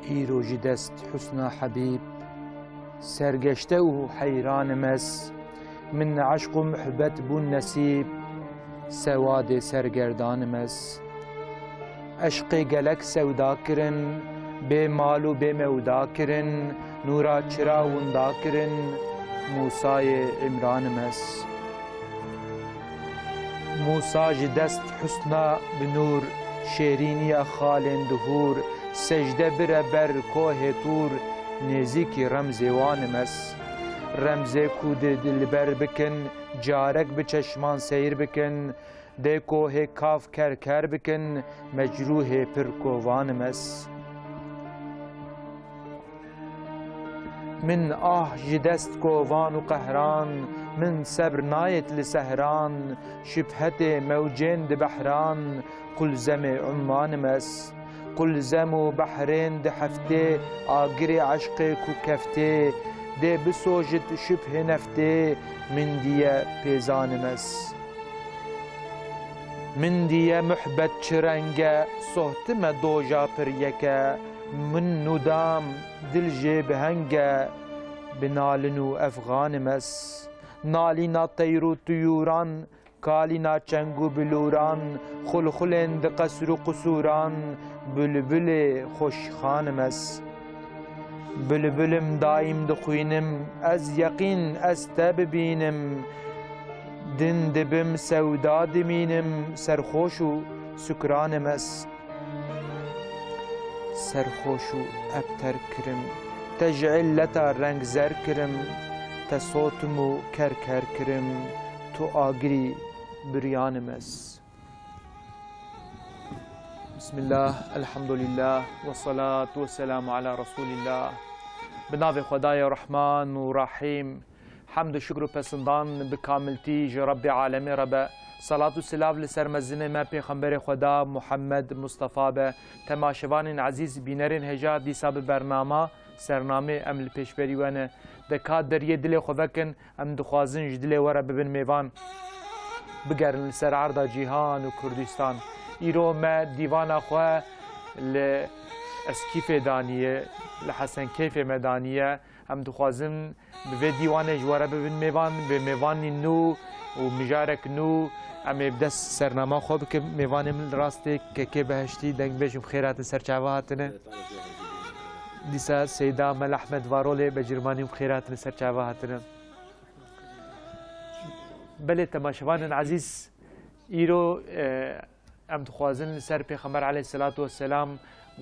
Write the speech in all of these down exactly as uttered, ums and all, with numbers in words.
Îro ji dest husna Hebîb, sergeşte û heyranim ez. Min eşq û muhbet bûn nesîb, sewadê sergerdanim ez. Eşqê gelek sewda kirin, bê mal û bê mewda kirin, nûra çira winda kirin, Mûsayê Îmranim ez. Mûsa ji dest husna bi nûr, şêrîniya xalên dihûr, secde bire ber kohê Tûr, nêzîkî remzê wan im ez. Remzê ku di dilber bikin, carek bi çeşman seyr bikin, dê kohê Kaf kerker bikin, mecrûhê pir kovan im ez. Min ah ji dest kovan û qehran, min sebr nayêt li sehran, şibhetê mewcên di behran, qulzemê umman im ez. Qulzem û behrên di heftê, agirê eşqê ku keftê, dê bisojit şibhê neftê, min diye pêzan im ez. Min diye muhbet çi reng e, sohtime doja pir yek e, min nûdam dil jê bi heng e, bi nalin û efxan im ez. Nalîna teyr û tuyûran, kalîna çeng û bilûran, xulxulên di qesr û qusûran, bilbilê xweşxan im ez. Bilbil im daîm dixwînim, ez yeqîn ez te bibînim. Din dibim sewda dimînim, serxweş û sukran im ez. Serxweş û ebter kirim, te ji illeta rengzer kirim, te sotim û kerker kirim, tu agirî biryan im ez. Bismillah, elhamdulillah, ve salatu ve selamu ala Resulillah. Bi navê Xwedayê Rehman û Rahîm, hemd û şukr û pesindan bi kamiltî ji Rebbê Alemê re be. Salat û silav li ser mezinê me Pêxemberê Xweda Muhammed Mustafa be. Temaşevanên ezîz, bînerên hêja, dîsa bi bernama, sernamê em li pêşberî we ne. De ka deriyê dilê xwe vekin, em dixwazin ji dilê we re bibin mêvan, bigerin li ser erda cîhan û Kurdistan. Îro me dîvana xwe li Eskîfê daniye, li Hesenkeyfê me daniye. Em dixwazin bi vê dîwanê ji we re bibin mêvan, bi mêvanî nû û mijarek nû. Em ê bi dest sernama xwe bikin. Mêvanê min li rastê Kekê Beheştî, dengbêj, bi xêr hatin, ser çava hatine. Dîsa Seyda Mel Ehmed Varolê, becirmanî, bi xêr hatine, ser çava hatine. Belê, temaşevanên ezîz, îro, e, em dixwazin li ser Pêxember aleyhisselatu vesselam,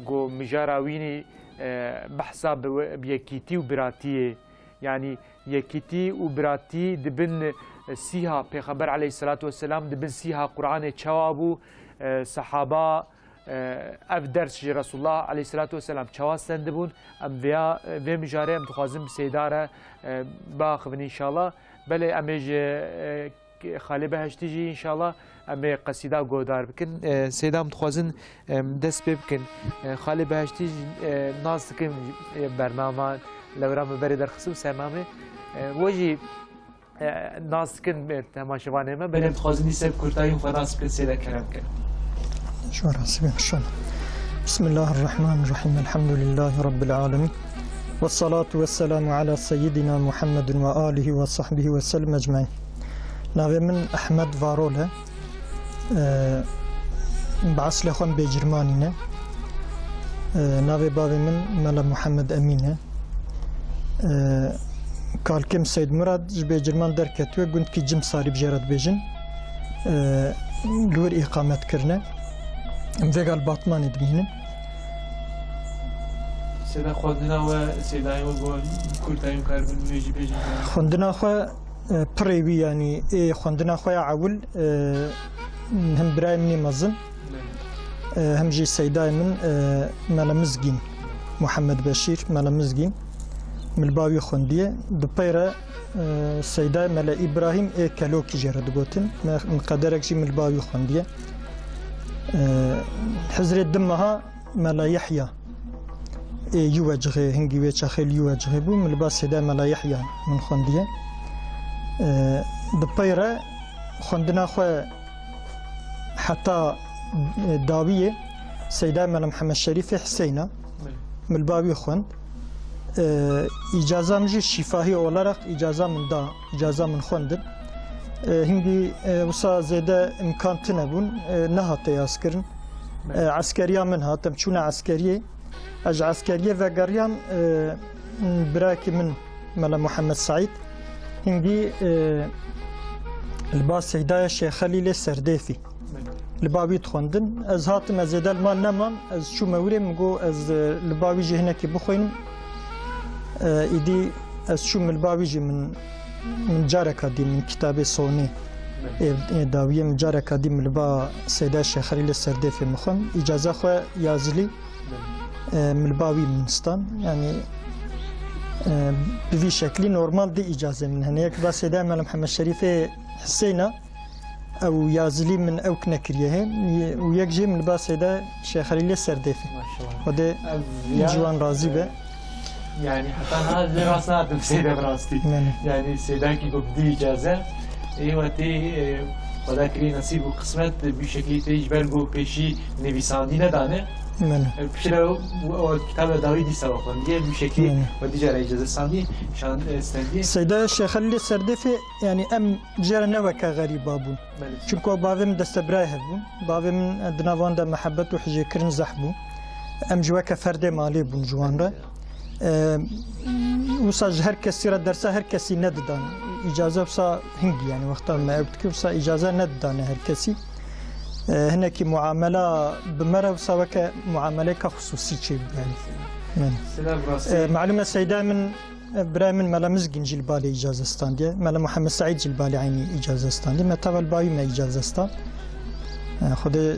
ku mijara wînî, e, behsa bi we-, bi yekîtî û biratiyê, yanî yekîtî û biratî di bin, e, sîha Pêxember aleyhisselatu vesselam, di bin sîha Qur'anê çawa bû, e, sehaba, e, ev ders ji Resulullah aleyhisselatu vesselam çawa stendibûn, em vêya, e, vê mijarê em dixwazin bi Seyda re, e, biaxivin înşallah. Belê em ê ji, e, Xalê Beheştî jî înşallah em ê qesîda guhdar bikin. E, Seyda, em dixwazin, e, dest pê bikin. E, Xalê Beheştî jî, e, nas dikin, e, bernama lewra me berê derxist û sernamê. E, we jî, e, nas dikin, e, temaşevanê me. Belê em dixwazin dîse bi kurtayî xwe nas bikin, Seyda, kerem bikin. Şo rastî ben şo. Bismillahirrahmanirrahîm. Elhamdulillahî Rabbil alemin. Vessalatu vesselamu ala seyyidina Muhammedin ve alihi ve sahbihi ve sellem ecmaîn. Navê min Ehmed Varol e. Bi eslê xwe em bêcirmanî ne. Navê bavê min Mela Muhammed Emîn e. Kalkêm Seyd Murad ji bêcirman derketiye, gundkî Cimsarî bi jê re dibêjin. Li wir îqamet kirine. Em vêga li Batmanê dimînin. Seyda, xwendina we, Seydayê we, bi kurtayî em karibin wê jî bêjin? Xwendina xwe, e, pirê wî, yanî ê xwendina xwe ya ewil, e, hem birayê min ê mezin, e, hem jî seydayê min, e, Mele Mizgîn, Muhammed Beşîr Mele Mizgîn, min li ba wî xwendiye. Di pey re, e, seydayê Mele Îbrahîm ê Kelokî jê re digotin. Me, min qederek jî min li ba wî xwendiye. E, Hizrê di meha Mela Yehya ê Yuwecixê, hingî wê çaxê li Yuwecixê bû, min li ba Sêda Mela Yehya min xwendiye. E, di pey re xwendina xwe heta, e, dawiyê Seyda Mela Mihemed Şerîfê Hiseyna. Belê. Min li ba wî xwend. E, îcaza min jî şîfahî olarak îcaza min da, îcaza min xwendin. E, hingî, e, wisa zêde imkan tine bûn, e, nehate yazkirin. E, eskeriya min hat, em çûne eskeriyê. Ez ji eskeriyê vegeriyam, e, birakî min Mela Muhammed Seîd, hingî, e, li ba Seydaya Şêx Xelîlê Serdêfî. Li ba wî dixwendin. Ez hatim, ez zêde li mal nemam. Ez çûme wirê, min got, ez, e, li ba wî jî hinekî bixwînim. E, îdî ez çûm li ba wî jî min, min careka dî min kitabê sonê ê, ê dawiyê min careka dî min li ba Seyda Şêx Xelîlê Serdêfê min xwend. Îcaza xwe yazilî, e, min li ba wî min stan. Yanî, e, bi vî şeklî normal di îcazê min hene. Yek ba Seyda Mela Mihemed Şerîfê Hiseyna, ew yazilî min ewk nekiriye hê. Û yek jî min li ba Seyda Şêx Xelîlê Serdêfê. Maşallah. Xwedê Ev ya, ji wan razî be. e, yani heta niha lê rast nadim Seyda bi rastî. Yani. Yani Seyda ki ku bidî îcaze, ê wetî, e, Xweda kirî nesîb û qismet, bi şeklî tê ji ber ku pêşî nivîsandî nedane. Mene. E, piştre û, û kitaba dawî dîsa we xwendiye, bi şeklî Mene. we dî cara îcaze sandî, şan, e, stendî. Seyda Şêx Xelîlê Serdêfê, yani em jê re ne weke xerîba bûn. Belê. Çunku bavê min destebirayê hev bûn. Bavê min, e, di nav wan de mehebet û hijêkirin zehf bû. Em jî weke ferdê malê bûn ji wan re. E, wisa ji her kesî re dersa her kesî nedidan. Îcaze wisa hingî, yani wexta me ew dikir, wisa îcaze nedidane her kesî. E, hinekî muamela bi me re wisa weke muameleyeka xusûsî çêbû, yani. Belê. Silav rastî. E, malûm e Seyda min, e, birayê min Mela Mizgîn jî li balê îcaze standiye. Mela Muhammed Seîd jî li balê eynî îcaze standiye. Me teva li ba wî me îcaze stand. E, Xwedê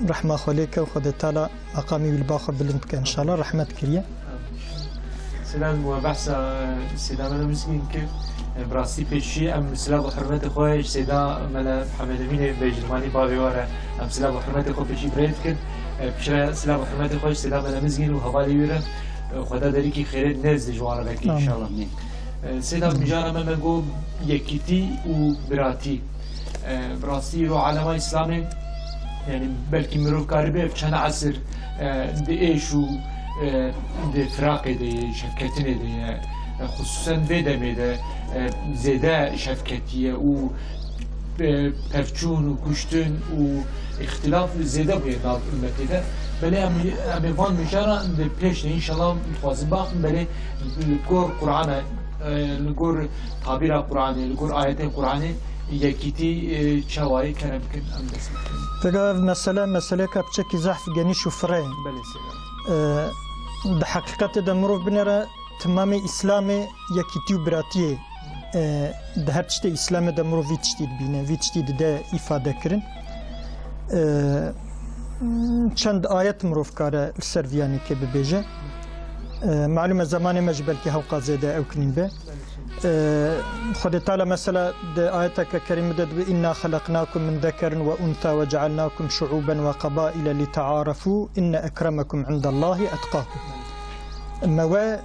rehma xwe lê ke û Xwedê Teala meqamî wî li ba xwe bilind bike inşallah. Rehmet kiriye. Silav we behsa, e, Seyda Mela Mizgîn kir. E, bi rastî pêşî em silav û hurmetê xwe ji Seyda Mela Mihemed Emînê Bêjirmanî bavê we re em silav û hurmetê xwe pêşî birêv dikin. E, piştre silav û hurmetê xwe ji Seyda Mela Mizgîn û hevalê wî re, e, Xweda derîkî xêrê nêz ji wan re vekî Amin. inşallah. E, Seyda Amin. Mijara me me got yekîtî û biratî. E, bi rastî îro alema Îslamê, yani belkî mirov karibe ev çend esir, e, di êş û, e, di firaqê de ye, şevketinê de ye. E, xusûsen vê demê de, e, zêde şevketî ye û, e, pevçûn û kuştin û îxtilaf zêde bûye nav ummetê de. Belê em, em ê van mijara di pêş de înşallah dixwazin baxin, belê li gor Qur'anê, e, li gor tabîra Qur'anê, li gor ayetên Qur'anê yekîtî, e, çawa ye, kerem bikin, em dest pê bikin. Pêka ev mesele, meseleyeka piçekî zehf genîş û firê ye. Belê, Seyda. E, di heqîqetê de mirov binêre timamê Îslamê yekîtî û biratiyê, e, di her tiştê Îslamê de mirov vî tiştî dibîne, vî tiştî dide îfade kirin. E, çend ayet mirov kare li ser viyanê ke bibêje. E, malûm e zemanê me jî belkî hewqa zêde ew kinîn be. E, Xwedê Teala mesela di ayeteke kerîme de dibê, "Inna xeleqnakum min zekerin ve unsa ve cealnakum şuuben ve qabaile li tearefû, inne ekremekum indallahi etqakum." Me we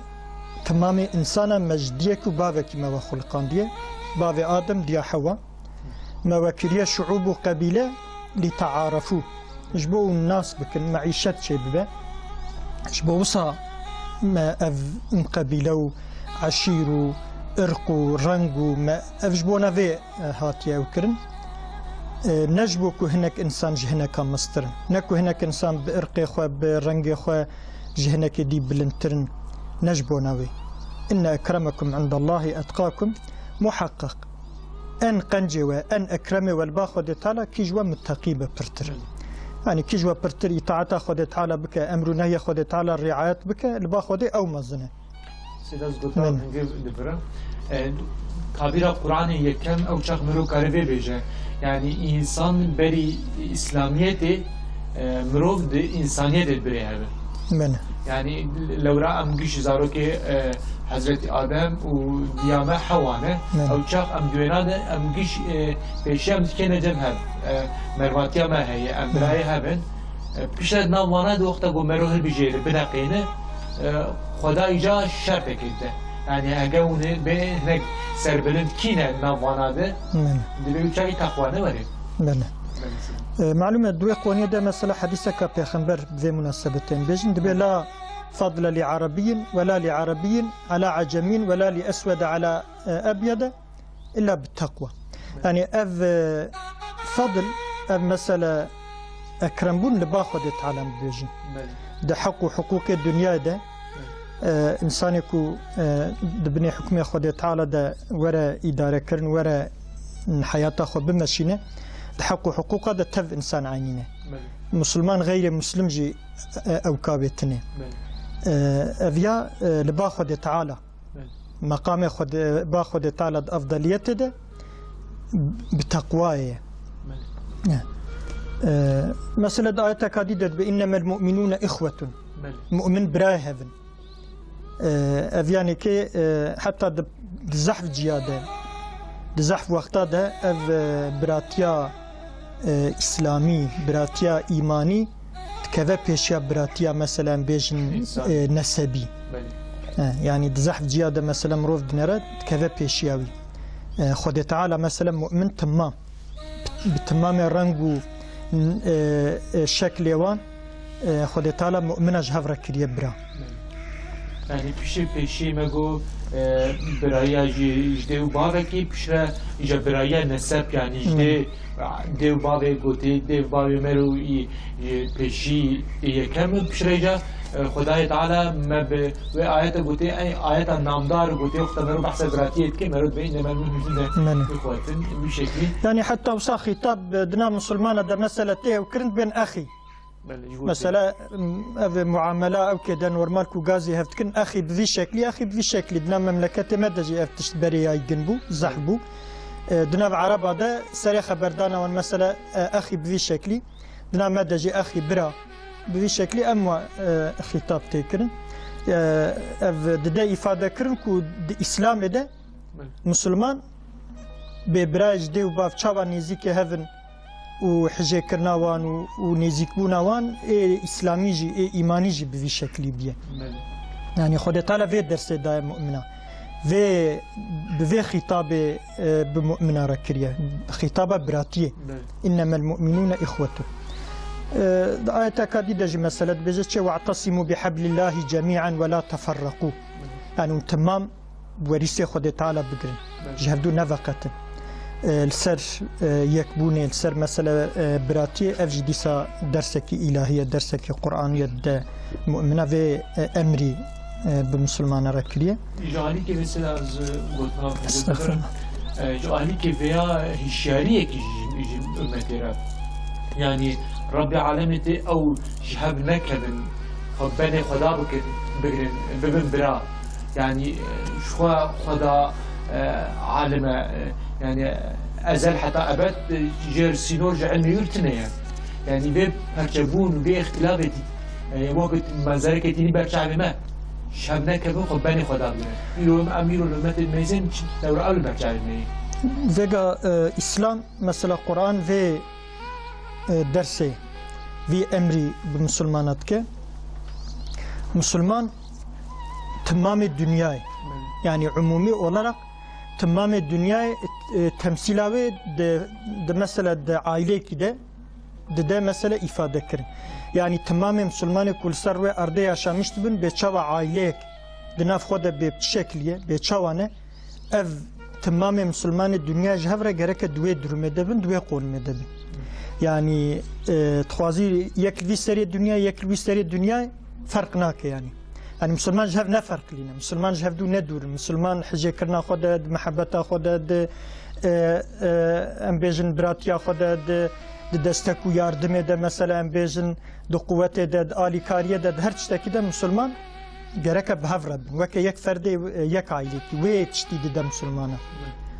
timamê însana me ji diyek û bavekî me we xuliqandiye. Bavê Adem, diya Hewa. Me we kiriye şuub û qebîle li tearefû. Ji bo hûn nas bikin, meîşet çêbibe. Ji bo wisa me ev qebîle û eşîr û irq û reng û me, ev ji bona vê, e, hatiye ew kirin. E, ne ji bo ku hinek însan ji hineka mestir in. Ne ku hinek însan bi irqê xwe, bi rengê xwe ji hinekê dî bilindtir in. Ne ji bona wê. Inne ekremekum indallahî etqakum. Muheqeq. En qencê we, en ekremê we li ba Xwedê Teala kî ji we muteqî be pirtir. Yani kî ji we pirtir îtaeta Xwedê Teala bike, emr û nehyê Xwedê Teala riayet bike, li ba Xwedê ew mezin e. Seyda, ez gotan Min. hingiv dibirim. E, tabîra Qur'anê yekem ew çax mirov kare vê bêje. Yani însan berî îslamiyetê, e, mirov di însaniyetê birê hebe. Min. Yani lewra em giş zarokê, e, Hezretî Adem û diya me Hewa ne. Min. Ew çax em di wêna de em giş, e, pêşiya em dikêne cem hev. E, mervatiya me heye, em birayê hev in. E, piştre di nav wana de wexta ku mero hilbijêre, bineqêne, e, Xweda îca şertekê dide. Yani hege hûn ê bê hinek serbilind kî ne di nav wana de, Min. divê ew çaxî teqwa ne were. Belê. Belê. E, malûm e, di wê qoniyê de mesela hedîseka Pêxember bi vê munasebetê em bêjin. Dibê la فضل لعربي ولا لعربي على عجمي ولا لأسود على أبيض إلا بالتقوى. Yani ev, e, fadl, ev mesele ekrembûn li ba Xwedê Teala em dibêjin. Belê. Di heq û hiqûqê dinyayê de, Belê. e, insanê ku, e, di binê hukmê Xwedê Teala de were îdarekirin, were heyata xwe bimeşîne, di heq û hiqûqa de tev insan eynî ne. Belê. Musulman xeyrê muslim jî, e, ew kavê tune. Belê. E, ev ya, e, li ba Xwedê Teala. Belê. Meqamê Xwedê, ba Xwedê Teala di efdeliyetê de bi teqwayê ye. Belê. E, mesela di ayeteka dî de dibe, "Innemel mu'minûne ihwetun." Belê. Mu'min birayê hev in. E, ev yanî ki, e, heta di, di zehf ciya de, di zehf wexta de ev, e, biratiya, e, îslamî, biratiya îmanî dikeve pêşiya biratiya, mesela, em bêjin, Însan. e, nesebî. Belê. E, yanî di zehf ciya de, mesela, mirov dinere dikeve pêşiya wî. E, Xwedê Teala, mesela, mu'min timam, bi timamê reng û, e, e, şeklê wan, e, Xwedê Teala mu'mina ji hev re kiriye bira. Yani pişê pêşî me got, e, biraya ji, ji dê û bavekî, piştre ji biraya nesep, yani ji Hmm. dê, dê û bavê gotê, dê û bavê me ro î, î pêşî ê yekem, piştre ca, e, Xwedayê Teala me bi wê ayete gotê, ey ayeta namdar gotê, wexta me ro behsa biratiyê dike, me ro dibê, îne me Belê. Bixwetin, wî şeklî. Yani heta wisa xîtab, e, dina musulmana de mesele tê ew kirin bên exî. Belê, ji bo Mesela, m, ev muamela ew kê de normal ku gazî hev dikin, exî bi vî şeklî, exî bi vî şeklî. Dina memleketê me de jî ev tişt berê yaygin bû, zehf bû. E, dina ev Ereba de serê xeberdana wan mesela, e, exî bi vî şeklî. Dina me de jî exî bira bi vî şeklî em wa, e, xîtab tê kirin. E, ev dide îfade kirin ku di Îslamê de Belê. Musulman bê birayê ji dê û bav çawa nêzîkê hev in û hijêkirina wan û, û nêzîkbûna wan ê îslamî jî, ê îmanî jî bi vî şeklî bîye. Belê. Yani Xwedê Teala vê dersê daye mu'mina. Vê, bi vê xîtabê, e, bi mu'mina re kiriye. Xîtaba biratiyê. Belê. "Innemel mu'minûne ihwetun." E, di ayeteka dî de jî mesele dibêje çi? "We'tesimu bihablillahi cemî'en ve la teferreqû." Yani hûn temam werîsê Xwedê Teala bigirin. Belê. Ji hevdû neveqetin. E, li ser, e, yekbûnê, li ser mesele, e, biratiyê, ev jî dîsa dersekî îlahî ye, dersekî Qur'anî ye, dide mu'mina vê, e, emrî, e, bi musulmana re kiriye. Ji alîkê mesela ez gotina Estağfurullah. E, ji alîkê vêya hişyariyekî ji, ji ummetê re. Yani Rabbê alemê tê ew ji hev nekevin, xwe benê Xweda bikin, bigirin, bibin bira. Yani, e, ji xwe Xweda, e, alim e, e, yani ezel heta ebed, e, jêr sînor ji ilmê wî tune ye. Yani vê perçebûn, vê îxtilafê tî, e, wekî menzerekê tînî ber çavê me. Ji hev nekevin, xwe benê Xweda bigirin. Îro em, îro li ummetê mêzên çi tewra ew li ber çavê me ye. Vêga, e, Îslam, mesela Quran vê e, dersê vî emrî bi musulmana dike. Musulman timamê dinyayê, yani umûmî olarak timamê dinyayê, e, temsîla wê di, di mesela di aileyekî de dide mesela îfade kirin. Yani timamê musulmanê ku li ser wê erdê yaşamiş dibin, bê çawa aileyek di nav xwe de bê çi şekilî ye, bê çawa ne, ev timamê misilmanê dinya ji hev re gereke di wê durumê de bin, di wê qonimê de bin. Yanî, e, dixwazî yek li vî serê dinya, yek li wî serê dinya ferq nake yanî. Yanî misilman ji hev ne ferqlî ne. Misilman ji hev dû ne dûr in. Misilman hijêkirina xwe de, di mihebeta xwe de, di, e, e, em bêjin biratiya xwe de, di, di destek û yardimê de, mesela em bêjin di quwetê de, di alîkariyê de, di her tiştekî de misilman gereke bi hev re bin. Weke yek ferdê, e, yek aîlekî. Wê tiştî dide misilmana.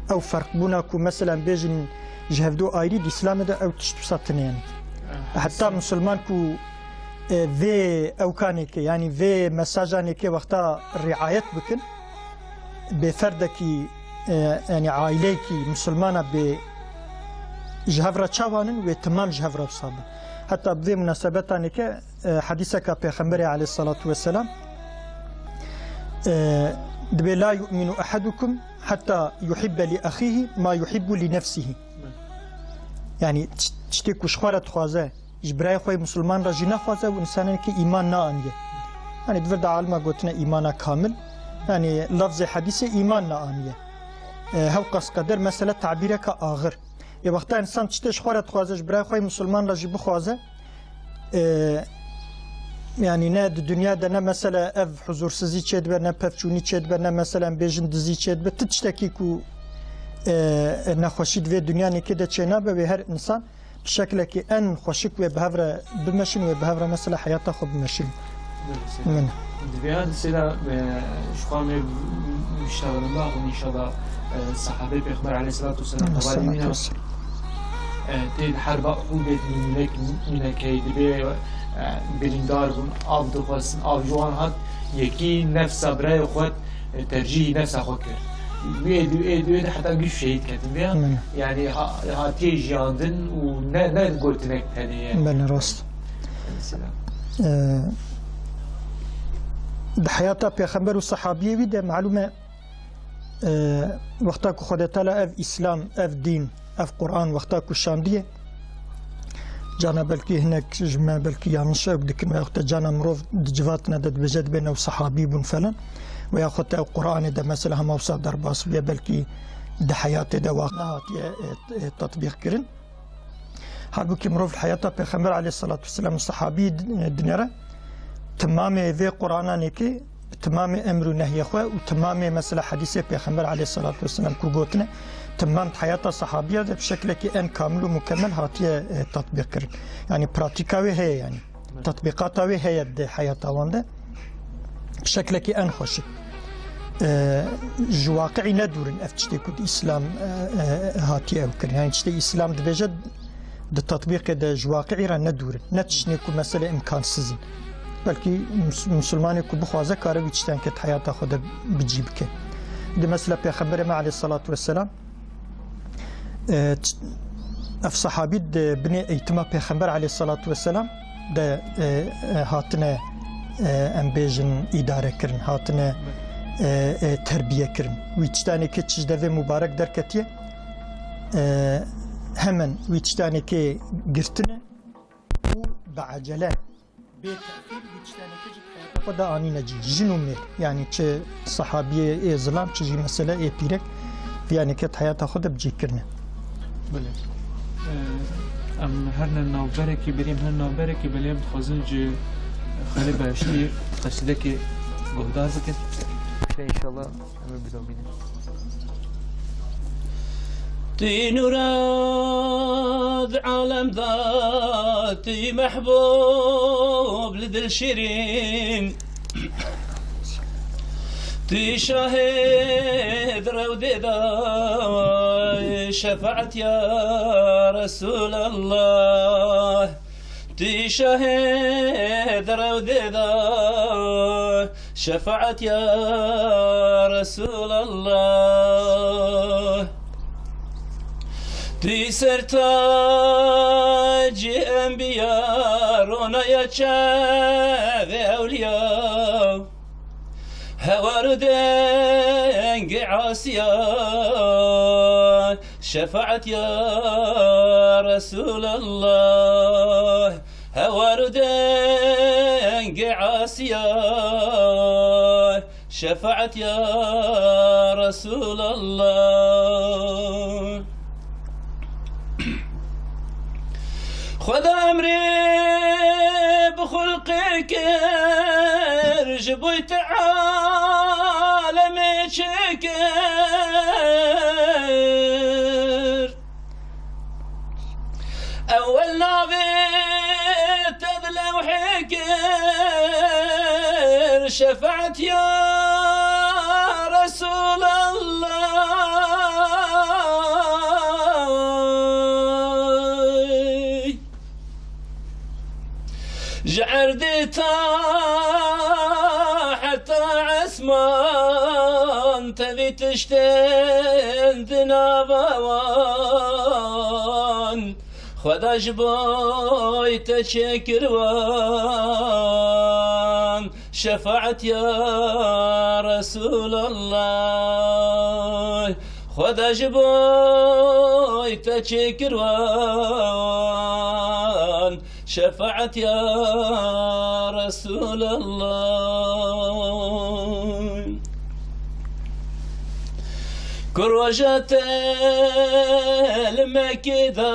Ew ferqbûna ku, mesela, em bêjin ji hevdû ayrî, di Îslamê de ew tişt wisa tune ye. Heta misilman ku, e, vê ewkanekê, yanî vê mesajanekê wexta riayet bikin, bê ferdekî, e, yanî aîleyekî misilmana bê ji hev re çawan in, wê temam ji hev re wisa bin. Heta bi vê munasebetanekê e, hedîseka Pêxemberê aleyhissalatu vesselam, e, dibê, "La yu'minu ahadukum hatta yuhibbe li ahihi ma yuhibbu li nefsihi." Yani, tişt-, tiştê ku ji xwe re dixwaze, ji birayê xwe yê misilman re jî nexwaze, ew însanekî îman naaniye. Yanî di vir de alima gotine îmana kamil. Yanî lafzê hedîsê îman neaniye. E, hewqas qeder mesele tabîreke axir. Ê wexta însan tiştê ji xwe re dixwaze, ji birayê xwe yê misilman re jî bixwaze, e, yanî ne di dinya de ne mesele ev huzursizî çêdibe, ne pevçûnî çêdibe, ne mesele em bêjin dizî çêdibe. Ti tiştekî ku, e, nexweşî di vê dunyanekê de çênabe, wê her însan bi şeklekî en xweşik wê bi hev re bimeşin, wê bi hev re mesela heyata xwe bimeşin. Min. Divê ya sêda, e, ji xwe me şawirin baxin, înşallah, e, sahabê Pêxember aleyhissalatu vesselam, Aleyhissalatu hevalî nîne, vesselam. E, tê di herba Uhudê nînek, nînekey dibê, e, birîndar bûn, av dixwestin, av ji wan hat, yekî nefsa birayê xwe, e, tercîhî nefsa xwe kir. Wê di, wê di, wê di heta giş şehîd ketin vê. Min. Yani ha-, hatiye jiyandin û ne, ne gotinek tenê ye. Belê, rast. Mesela. Ee, di heyata Pêxember û sahabiyê wî de malûm e, ee, wexta ku Xwedê Teala ev Îslam, ev dîn, ev Quran wexta ku şandiye, cana belkî hinek ji me belkî yanlış ew dikin, veyahut da cana mirov di civatine de dibêje dibên ew sahabî bûn falan, veyahut da ew Quranê de mesela hema wisa derbas bûye, belkî di heyatê de waq nehatiye, e, e, tetbîq kirin. Halbûkî mirov li heyata Pêxember aleyhissalatu vesselam û sahabî di-, dinêre, timamê vê Qurananê ki, timamê emr û nehyê xwe û timamê mesela hedîsê Pêxember aleyhissalatu vesselam ku gotine, timam di heyata sahabiya de bi şeklekî en kamil û mukemel hatiye, e, tatbîq kirin. Yani pratika wê heye yani. Tatbîqata wê heye di heyata wan de. Bi şeklekî en xweşik. E, ji waqi'î ne dûr in ev tiştê ku di Îslam, e, e, hatiye ew kirin. Yani tiştê Îslam dibêje di tatbîqê de ji waqi'î re ne dûr in. Ne tiştê ku mesele imkansız in. Belkî mus-, Musulmanê ku bixwaze kare wî tiştên ke di heyata xwe de bi cî bike. Di mesela Pêxemberê me aleyhissalatu vesselam, e, ç-, ev sahabî di binê eğitima Pêxember aleyhissalatu vesselam de, e, e, hatine, e, em bêjin îdare kirin, hatine, e, e, terbiye kirin. Wî tiştanê ke çi ji devê mubarek derketiye, e, hemen wî tiştanê ke girtine û bi acele bê tehfîr wî tiştanê ke jî xwe da anîne cî. Jin û mêr, yani çi sahabiyê ê zilam, çi jî mesele ê pîrek, viyanê ke di heyata xwe de bi cî kirine. Belê. Ee, em her ne navberekî, berî em her navberekî, belê em dixwazin ji Xalê Behiştî qesîdekê guhdar bikin. Înşallah. Hemen bidomîne. Tî nûra di alem da, tî mehbûb li dil şîrîn. Tî şahê di rewdê da, şefaet ya Resûlallah. Tî şahê di rewdê da, şefaet ya Resûlallah. Tî sertacî enbiya, ronaya çavê ewliya. Hewar û dengê Asiya, şefaet ya Resûlallah. Hewar û dengê Asiya, şefaet ya Resûlallah. Xweda emrê bi xulqê kir, ji bo te alemê çêkir. Ewel navê te di lewhê kir, şefaet ya Resûlallah. Ji erdê ta heta esman tevî tiştên di nava wan. Xweda ji bo te çêkir wan, şefaet ya Resûlallah. Xweda ji bo te çêkir wan, Şefaet ya Resulallah. Ku roja te li Mekkê da,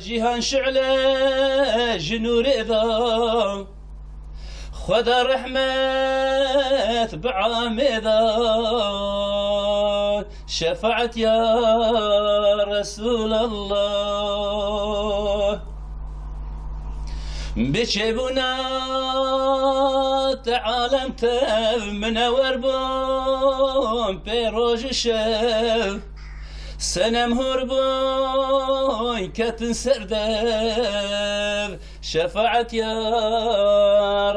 cîhan şule ji nûrê da. Xweda rehmet bi amê da. Şefaet ya Resulallah. Bi çêbûna te alem tev minewer bûn pê roj û şev. Senem hûr bûn ketin ser dev. Şefaet ya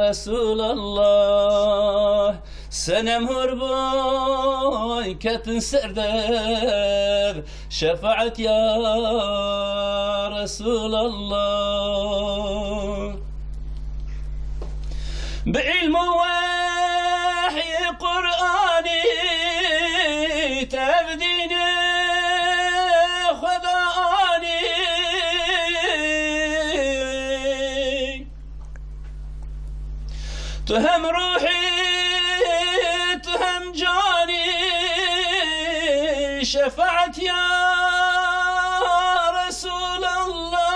Resulallah. Senem hûr bûn ketin ser dev. Şefaet ya Resulallah. Bi îlm û wehyê Qur'anî tev dînê Xweda anî. Tu hem ruhî, tu hem canî, şefaet ya Resulallah.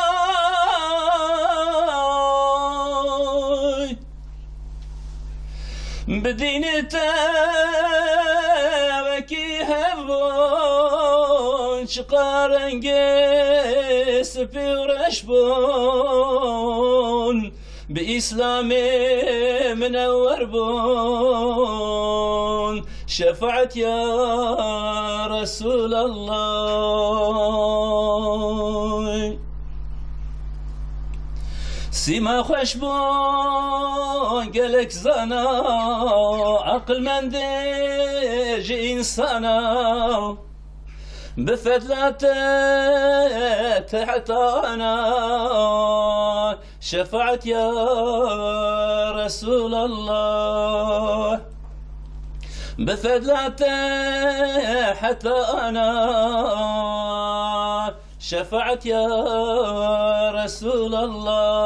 Bi dînê te wekî hev bûn, çiqa rengê spî û reş bûn. Bi Îslamê minewer bûn, şefaet ya Resulallah. Sîma xweş bûn gelek zana, aqilmendê ji însana. Bi fedla te, te heta ana, şefaet ya Resulallah. Bi fedla te heta ana, şefaet ya Resulallah.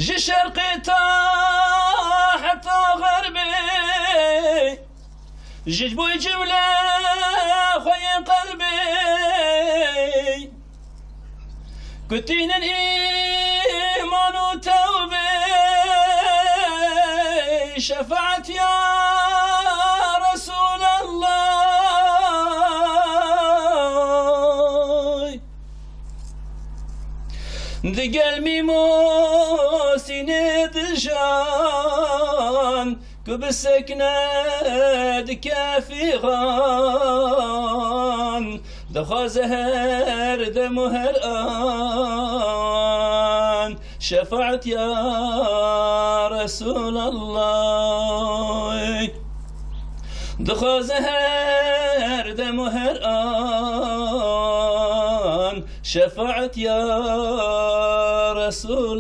Ji şerqê ta heta xerbê, ji bo cewle xwe yên qelbê, ku tînin îman û tewbê, şefaet ya Resulallah. Digel mîm û sînê dijan, ku bi sekne dike fîxan, dixwaze her dem û her an, şefaet ya Resulallah. Dixwaze her dem û her an, şefaet ya Resulallah.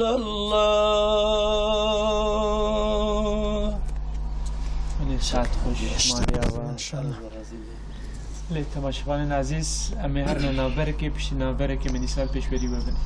Hûn ê saet xweş, Mariya we. Maşallah. Lê temaşevanên ezîz, em ê herine navberekê, piştî navberekê me dîsa pêşberî we bin.